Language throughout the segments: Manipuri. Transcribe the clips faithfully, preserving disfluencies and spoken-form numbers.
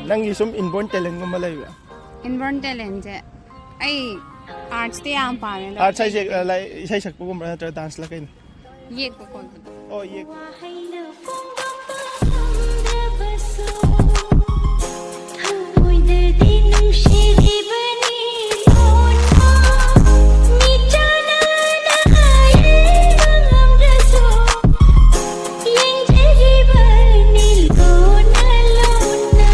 ꯅꯪꯒꯤ ꯁꯨꯝ inborn talentꯒꯨꯝꯕ ꯂꯩꯕ꯭ꯔꯥ? Inborn talentꯁꯦ ꯑꯩ artsꯇꯤ ꯌꯥꯝ ꯄꯥꯝꯃꯦ ꯑꯗꯣ Arts ꯍꯥꯏꯁꯦ ꯑ, ꯂꯥꯏ- ꯏꯁꯩ ꯁꯛꯄꯒꯨꯝꯕ꯭ꯔꯥ ꯅꯠꯇ꯭ꯔꯒ danceꯂ ꯀꯩꯅꯣ? ꯌꯦꯛꯄ ꯈꯣꯠꯄꯗꯣ ꯑꯣ ꯌꯦꯛꯄ. ꯋꯥꯍꯩꯅ ꯐꯣꯡꯗꯣꯛꯄ ꯉꯝꯗ꯭ꯔꯕꯁꯨ ꯊꯃꯣꯏꯗꯗꯤ ꯅꯨꯡꯁꯤꯔꯤꯕꯅꯤ ꯂꯣꯟꯅ. ꯃꯤꯠꯇꯅ ꯍꯥꯏꯕ ꯉꯝꯗ꯭ꯔꯁꯨ ꯌꯦꯡꯖꯔꯤꯕꯅꯤ ꯂꯣꯟꯅ ꯂꯣꯟꯅ.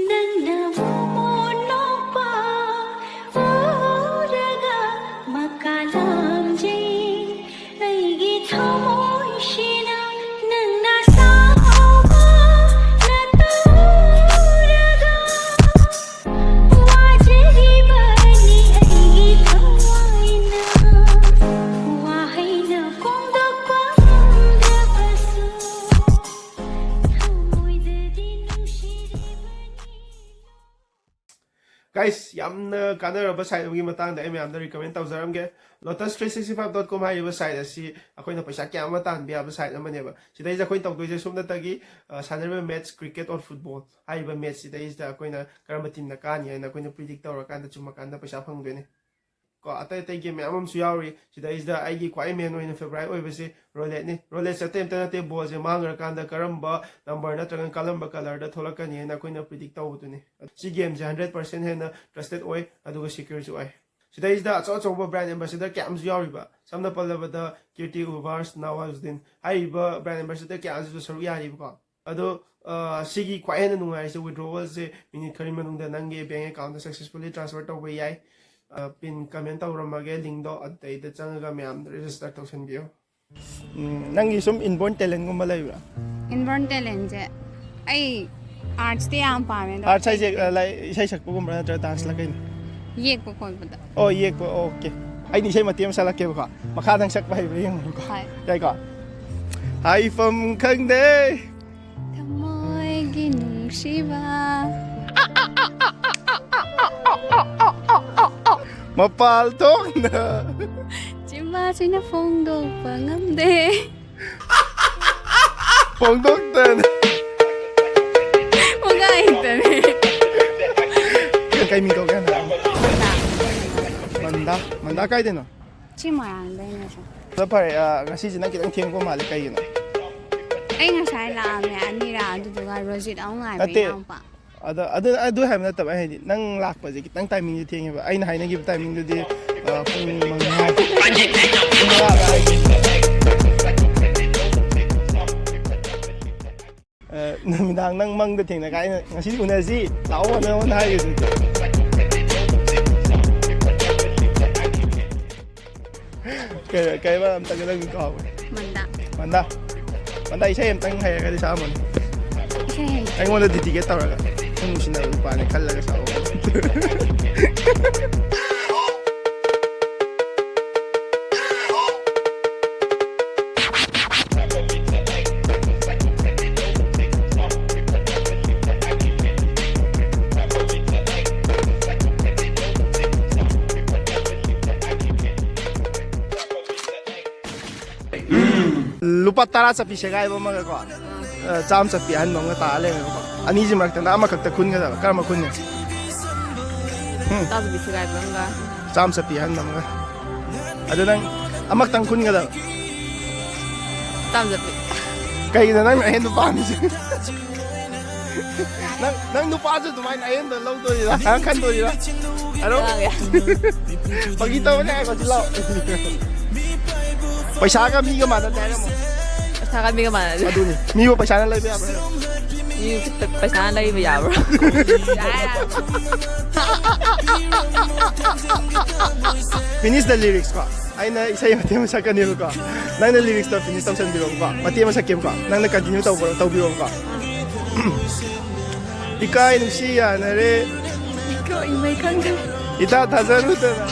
ꯅꯪꯅ ꯃꯣꯃꯣꯟ ꯅꯣꯛꯄ ꯎꯔꯒ ꯃꯀꯥ ꯂꯥꯝꯖꯩ. ꯑꯩꯒꯤ ꯊꯃꯣꯏꯁꯤꯅ ꯅꯪꯅ ꯁꯥꯎꯕ ꯅꯠꯇ ꯎꯔꯒ ꯋꯥꯖꯔꯤꯕꯅꯤ ꯑꯩꯒꯤ ꯊꯋꯥꯏꯅ. ꯋꯥꯍꯩꯅ ꯐꯣꯡꯗꯣꯛꯄ ꯉꯝꯗ꯭ꯔꯕꯁꯨ ꯊꯃꯣꯏꯗꯗꯤ ꯅꯨꯡꯁꯤꯔꯤꯕꯅꯤ. Guys, ꯌꯥꯝꯅ ꯀꯥꯟꯅꯔꯕ site ꯑꯃꯒꯤ ꯃꯇꯥꯡꯗ ꯑꯩ ꯃꯌꯥꯝꯗ recommend ꯇꯧꯖꯔꯝꯒꯦ. Lotus three sixty five dot com ꯍꯥꯏꯔꯤꯕ site ꯑꯁꯤ ꯑꯩꯈꯣꯏꯅ ꯄꯩꯁꯥ ꯀꯌꯥ ꯑꯃ ꯇꯥꯟꯕ ꯌꯥꯕ site ꯑꯃꯅꯦꯕ. ꯁꯤꯗꯩꯁꯤꯗ ꯑꯩꯈꯣꯏꯅ ꯇꯧꯗꯣꯏꯁꯦ ꯁꯨꯞꯅꯇꯒꯤ ꯑ, ꯁꯥꯟꯅꯔꯤꯕ match, cricket or football ꯍꯥꯏꯔꯤꯕ match ꯁꯤꯗꯩꯁꯤꯗ ꯑꯩꯈꯣꯏꯅ ꯀꯔꯝꯕ teamꯅ ꯀꯥꯅꯤ ꯍꯥꯏꯅ ꯑꯩꯈꯣꯏꯅ predict ꯇꯧꯔꯀꯥꯟꯗ ꯆꯨꯝꯃꯀꯥꯟꯗ ꯄꯩꯁꯥ ꯐꯪꯗꯣꯏꯅꯦ. ꯀꯣ, ꯑꯇꯩ ꯑꯇꯩ game ꯃꯌꯥꯝ ꯑꯃꯁꯨ ꯌꯥꯎꯔꯤ. ꯁꯤꯗꯩꯁꯤꯗ ꯑꯩꯒꯤ ꯈ꯭ꯋꯥꯏ main ꯑꯣꯏꯅ favourite ꯑꯣꯏꯕꯁꯤ rouletteꯅꯤ. Rouletteꯁꯦ ꯑꯇꯩ ꯑꯝꯇ ꯅꯠꯇꯦ, ballꯁꯦ ꯃꯥꯡꯈ꯭ꯔꯀꯥꯟꯗ ꯀꯔꯝꯕ number ꯅꯠꯇ꯭ꯔꯒꯅ ꯀꯔꯝꯕ colourꯗ ꯊꯣꯛꯂꯛꯀꯅꯤ ꯍꯥꯏꯅ ꯑꯩꯈꯣꯏꯅ predict ꯇꯧꯕꯗꯨꯅꯤ. ꯁꯤ gameꯁꯦ hundred percent ꯍꯦꯟꯅ trusted ꯑꯣꯏ ꯑꯗꯨꯒ secureꯁꯨ ꯑꯣꯏ. ꯁꯤꯗꯩꯁꯤꯗ ꯑꯆꯧ ꯑꯆꯧꯕ brand ambassador ꯀꯌꯥ ꯑꯃꯁꯨ ꯌꯥꯎꯔꯤꯕ, ꯁꯝꯅ ꯄꯜꯂꯕꯗ Katie Woolfers, Nawazudin ꯍꯥꯏꯔꯤꯕ brand ambassador ꯀꯌꯥ ꯑꯃꯁꯨ ꯁꯔꯨꯛ ꯌꯥꯔꯤꯕꯀꯣ. ꯑꯗꯣ ꯑ, ꯁꯤꯒꯤ ꯈ꯭ꯋꯥꯏ ꯍꯦꯟꯅ ꯅꯨꯡꯉꯥꯏꯔꯤꯁꯦ withdrawalꯁꯦ minute ꯈꯔꯒꯤ ꯃꯅꯨꯡꯗ ꯅꯪꯒꯤ bank accountꯇ successfully transfer ꯇꯧꯕ ꯌꯥꯏ. ꯑ, pin comment ꯇꯧꯔꯝꯃꯒꯦ linkꯗꯣ, ꯑꯗꯨꯗꯩꯗ ꯆꯪꯉꯒ ꯃꯌꯥꯝ register ꯇꯧꯁꯟꯕꯤꯌꯨ. ꯎꯝ, ꯅꯪꯒꯤ ꯁꯨꯝ inborn talentꯒꯨꯝꯕ ꯂꯩꯕ꯭ꯔꯥ? Inborn talentꯁꯦ ꯑꯩ artsꯇꯤ ꯌꯥꯝ ꯄꯥꯝꯃꯦ ꯑꯗꯣ Arts ꯍꯥꯏꯁꯦ ꯑ, ꯂꯥꯏ- ꯏꯁꯩ ꯁꯛꯄꯒꯨꯝꯕ꯭ꯔꯥ ꯅꯠꯇ꯭ꯔꯒ danceꯂ ꯀꯩꯅꯣ? ꯌꯦꯛꯄ ꯈꯣꯠꯄꯗ ꯑꯣ, ꯌꯦꯛꯄ. ꯑꯣꯀꯦ, ꯑꯩꯅ ꯏꯁꯩ ꯃꯇꯦꯛ ꯑꯃ ꯁꯛꯂꯛꯀꯦꯕꯀꯣ, ꯃꯈꯥꯗꯪ ꯁꯛꯄ ꯍꯩꯕ꯭ꯔꯥ ꯌꯦꯡꯉꯨꯀꯣ. ꯍꯣꯏ. ꯌꯥꯏꯀꯣ? ꯍꯥꯏꯐꯝ ꯈꯪꯗꯦ. ꯊꯃꯣꯏꯒꯤ ꯅꯨꯡꯁꯤꯕ ꯃꯄꯥꯜ ꯊꯣꯛꯅ ꯆꯤꯝꯕꯥꯁꯤꯅ ꯐꯣꯡꯗꯣꯛꯄ ꯉꯝꯗꯦ. ꯐꯣꯡꯗꯣꯛꯇꯅ. ꯀꯩ ꯃꯤꯡ ꯀꯧꯒꯦ ꯍꯥꯟꯅ? ꯃꯟꯗꯥ꯫ ꯃꯟꯗꯥ? ꯃꯟꯗꯥ ꯀꯥꯏꯗꯩꯅꯣ? ꯁꯤ ꯃꯣꯏꯔꯥꯡꯗꯩꯅꯦ ꯁꯨꯝ꯫ ꯑꯗꯣ ꯐꯔꯦ, ꯑ, ꯉꯁꯤꯁꯦ ꯅꯪ ꯈꯤꯇꯪ ꯊꯦꯡꯕ ꯃꯥꯜꯂꯦ, ꯀꯩꯒꯤꯅꯣ? ꯑꯩ ꯉꯁꯥꯏ ꯂꯥꯛꯑꯝꯃꯦ ꯑꯅꯤꯔꯛ, ꯑꯗꯨꯗꯨꯒ ꯔꯣꯖꯤꯠ ꯑꯃꯨꯛ ꯉꯥꯏꯕ ꯅꯠꯇꯦ꯫ ꯏꯅꯥꯎꯄꯥ꯫ ꯑꯗꯣ ꯑꯗꯨ, ꯑꯗꯨ ꯍꯥꯏꯕ ꯅꯠꯇꯕ, ꯑꯩ ꯍꯥꯏꯗꯤ ꯅꯪ ꯂꯥꯛꯄꯁꯦ ꯈꯤꯇꯪ ꯇꯥꯏꯃꯤꯡꯁꯦ ꯊꯦꯡꯉꯦꯕ꯫ ꯑꯩꯅ ꯍꯥꯏꯅꯈꯤꯕ ꯇꯥꯏꯃꯤꯡꯗꯨꯗꯤ, ꯑ, ꯄꯨꯡ ꯃꯉꯥ꯫ ꯄꯨꯡ ꯃꯉꯥ ꯑꯗꯨꯋꯥꯏ꯫ ꯑ, ꯅꯨꯃꯤꯗꯥꯡ ꯅꯪ ꯃꯪꯗ ꯊꯦꯡꯅ ꯀꯥꯏꯅ, "ꯉꯁꯤꯗꯤ ꯎꯅꯁꯤ ꯂꯥꯛꯑꯣ" ꯅꯉꯣꯟꯗ ꯍꯥꯏꯈꯤꯕꯗꯨꯗꯤ꯫ ꯀꯩ, ꯀꯩꯕ ꯑꯝꯇꯪꯒ ꯅꯪ ꯀꯥꯎꯈ꯭ꯔꯦ꯫ ꯃꯟꯗꯥ꯫ ꯃꯟꯗꯥ꯫ ꯃꯟꯗꯥ, ꯏꯁꯩ ꯑꯝꯇꯪ ꯍꯩꯔꯒꯗꯤ ꯁꯛꯑꯝꯃꯣꯅꯦ꯫ ꯏꯁꯩ ꯍꯩ꯫ ꯑꯩꯉꯣꯟꯗ ꯗꯤꯗꯤꯀꯦꯠ ꯇꯧꯔꯒ, ꯅꯪ ꯅꯨꯡꯁꯤꯅꯕ ꯅꯨꯄꯥꯅꯦ ꯈꯜꯂꯒ ꯁꯛꯑꯣ꯫ ꯂꯨꯄꯥ ꯇꯔꯥ ꯆꯠꯄꯤ ꯁꯦꯒꯥꯏꯕ ꯑꯃꯒꯀꯣ, ꯑ, ꯆꯥꯝ ꯆꯠꯄꯤ ꯑꯍꯟꯕ ꯑꯃꯒ ꯇꯥꯔ ꯂꯩꯔꯝꯃꯦꯕꯀꯣ꯫ ꯑꯅꯤꯁꯤ ꯃꯔꯛꯇ ꯅꯪ ꯑꯃꯈꯛꯇ ꯈꯨꯟꯒꯗꯕ, ꯀꯔꯝꯕ ꯈꯨꯟꯅꯤ? ꯇꯔꯥ ꯆꯠꯄꯤ ꯁꯦꯒꯥꯏꯕ ꯑꯃꯒ꯫ ꯆꯥꯝ ꯆꯠꯄꯤ ꯑꯍꯟꯕ ꯑꯃꯒ꯫ ꯑꯗꯨ ꯅꯪ ꯑꯃꯈꯛꯇꯪ ꯈꯨꯟꯒꯗꯕ꯫ ꯆꯥꯝ ꯆꯠꯄꯤ꯫ ꯀꯩꯒꯤꯅꯣ ꯅꯪꯅ ꯑꯍꯦꯟꯕ ꯄꯥꯝꯃꯤꯁꯦ? ꯅꯪ, ꯅꯪ ꯅꯨꯄꯥꯁꯨ ꯑꯗꯨꯃꯥꯏꯅ ꯑꯍꯦꯟꯕ ꯂꯧꯗꯣꯔꯤꯔꯥ? ꯍꯥ, ꯈꯟꯗꯣꯔꯤꯔꯥ? ꯍꯥꯏꯔꯣ꯫ ꯂꯧꯒꯦ꯫ ꯐꯥꯒꯤ ꯇꯧꯕꯅꯦ, ꯍꯥꯏꯔꯣ, ꯁꯤ ꯂꯥꯎ꯫ ꯄꯩꯁꯥꯒ ꯃꯤꯒ ꯃꯥꯟꯅꯗꯦ ꯍꯥꯏꯔꯝꯃꯣ꯫ ꯄꯩꯁꯥꯒ ꯃꯤꯒ ꯃꯥꯟꯅꯗꯦ꯫ ꯑꯗꯨꯅꯤ꯫ ꯃꯤꯕꯨ ꯄꯩꯁꯥꯅ ꯂꯩꯕ ꯌꯥꯕ꯭ꯔꯥ ꯍꯥꯏꯔꯣ꯫ ꯃꯤꯕꯨ ꯄꯩꯁꯥꯅ ꯂꯩꯕ ꯌꯥꯕ꯭ꯔꯣ? Finish the lyrics ꯀꯣ꯫ ꯑꯩꯅ ꯏꯁꯩ ꯃꯇꯦꯛ ꯑꯃ ꯁꯛꯀꯅꯦꯕꯀꯣ꯫ ꯅꯪꯅ lyrics ꯇꯣ finish ꯇꯧꯁꯟꯕꯤꯔꯣꯀꯣ꯫ ꯃꯇꯦꯛ ꯑꯃ ꯁꯛꯀꯦꯕꯀꯣ꯫ ꯅꯪꯅ continue ꯇꯧꯕ-, ꯇꯧꯕꯤꯔꯣꯀꯣ꯫ ꯏꯀꯥꯏ ꯅꯨꯡꯁꯤ ꯌꯥꯅꯔꯦ꯫ ꯀꯣ ꯏꯃꯩ ꯈꯪꯗꯦ꯫ ꯏꯊꯥ ꯊꯥꯖꯔꯨꯗꯅ꯫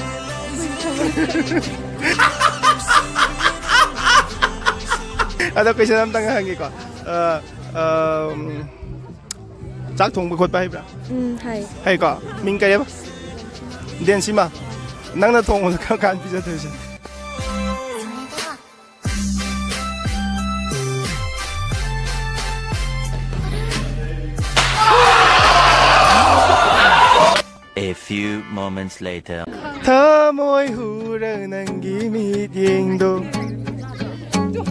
ꯑꯗꯣ question ꯑꯝꯇꯪ ꯍꯪꯒꯦꯀꯣ꯫ ꯑ, ꯑꯝ, ꯆꯥꯛ ꯊꯣꯡꯕ ꯈꯣꯠꯄ ꯍꯩꯕ꯭ꯔꯥ? ꯎꯝ, ꯍꯩ꯫ ꯍꯩꯀꯣ? ꯃꯤꯡ ꯀꯩꯑꯕ? ꯗꯦꯟꯁꯤꯃꯥ꯫ ꯅꯪꯅ ꯊꯣꯡꯕꯗ ꯀꯔꯝ ꯀꯥꯟꯗ ꯄꯤꯖꯗꯣꯏꯁꯦ? A few moments later. ꯊꯃꯣꯏ ꯍꯨꯔ ꯅꯪꯒꯤ ꯃꯤꯠꯌꯦꯡꯗꯣ.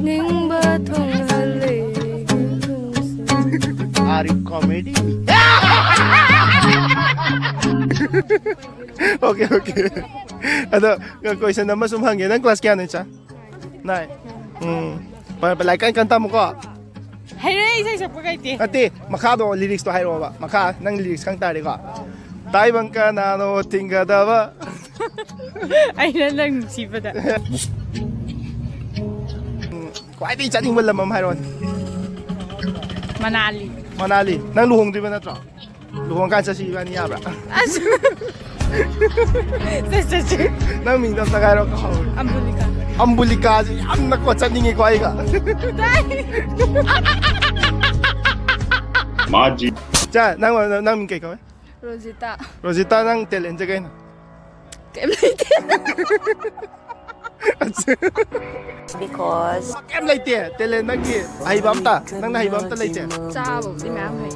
ꯅꯤꯡꯕ ꯊꯨꯡꯍꯜꯂꯦ꯫ Are you comedy? Okay, okay. ꯑꯗꯣ, question ꯑꯃ ꯁꯨꯝ ꯍꯪꯒꯦ, ꯅꯪ class ꯀꯌꯥꯅꯣ, ꯏꯆꯥ? Nine. ꯎꯝ. ꯐꯔꯦ, ꯐꯔꯦ, ꯂꯥꯏꯔꯤꯛ ꯀꯟ ꯀꯟ ꯇꯝꯃꯨꯀꯣ. ꯍꯩꯔꯦ, ꯏꯁꯩ ꯁꯛꯄ ꯍꯩꯇꯦ꯫ ꯅꯠꯇꯦ, ꯃꯈꯥꯗꯣ, lyricsꯇꯣ ꯍꯥꯏꯔꯛꯑꯣꯕ, ꯃꯈꯥ ꯅꯪ lyrics ꯈꯪ ꯇꯥꯔꯦꯀꯣ. ꯇꯥꯏꯕꯪ ꯀꯅꯥꯅꯣ ꯊꯤꯡꯒꯗꯕ? ꯑꯩꯅ ꯅꯪ ꯅꯨꯡꯁꯤꯕꯗ꯫ ꯎꯝ, ꯈ꯭ꯋꯥꯏꯗꯒꯤ ꯆꯠꯅꯤꯡꯕ ꯂꯝ ꯑꯃ ꯍꯥꯏꯔꯛꯑꯣꯅꯦ. ꯃꯅꯥꯂꯤ꯫ ꯃꯅꯥꯂꯤ. ꯅꯪ ꯂꯨꯍꯣꯡꯗꯣꯏꯕ ꯅꯠꯇ꯭ꯔꯣ? ꯂꯨꯍꯣꯡꯀꯥꯟ ꯆꯠꯁꯤ ꯏꯕꯥꯅꯤ, ꯌꯥꯕ꯭ꯔꯥ? ꯑꯁ꯫ ꯆꯠ ꯆꯠꯁꯤ꯫ ꯅꯪ ꯃꯤꯡꯗꯣ ꯑꯝꯇ ꯍꯥꯏꯔꯣ, ꯀꯥꯎꯍꯧꯔꯦ. ꯑꯝꯕꯨꯂꯤꯀꯥ꯫ ꯑꯝꯕꯨꯂꯤꯀꯥꯁꯦ ꯌꯥꯝꯅꯀꯣ ꯆꯠꯅꯤꯡꯉꯤꯀꯣ ꯑꯩꯒ. ꯃꯥꯖꯤ꯫ ꯆꯥ, ꯅꯪ, ꯅꯪ ꯃꯤꯡ ꯀꯩ ꯀꯧꯋꯦ? ꯔꯣꯖꯤꯇꯥ꯫ ꯔꯣꯖꯤꯇꯥ, ꯅꯪ talentꯁꯦ ꯀꯩꯅꯣ? ꯀꯩꯝ ꯂꯩꯇꯦ꯫ Because ꯀꯩꯝ ꯂꯩꯇꯦ talent ꯅꯪꯒꯤ, ꯑꯍꯩꯕ ꯑꯝꯇ, ꯅꯪꯅ ꯍꯩꯕ ꯑꯝꯇ ꯂꯩꯇꯦ. ꯆꯥꯕꯕꯨꯗꯤ ꯃꯌꯥꯝ ꯍꯩ꯫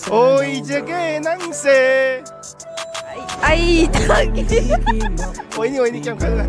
ꯑꯣꯏꯖꯒꯦ ꯅꯪꯁꯦ. ꯑꯩ ꯊꯥꯒꯦ꯫ ꯑꯣꯏꯅꯤ, ꯑꯣꯏꯅꯤ, ꯀꯩꯝ ꯈꯜꯂꯨꯅꯨ.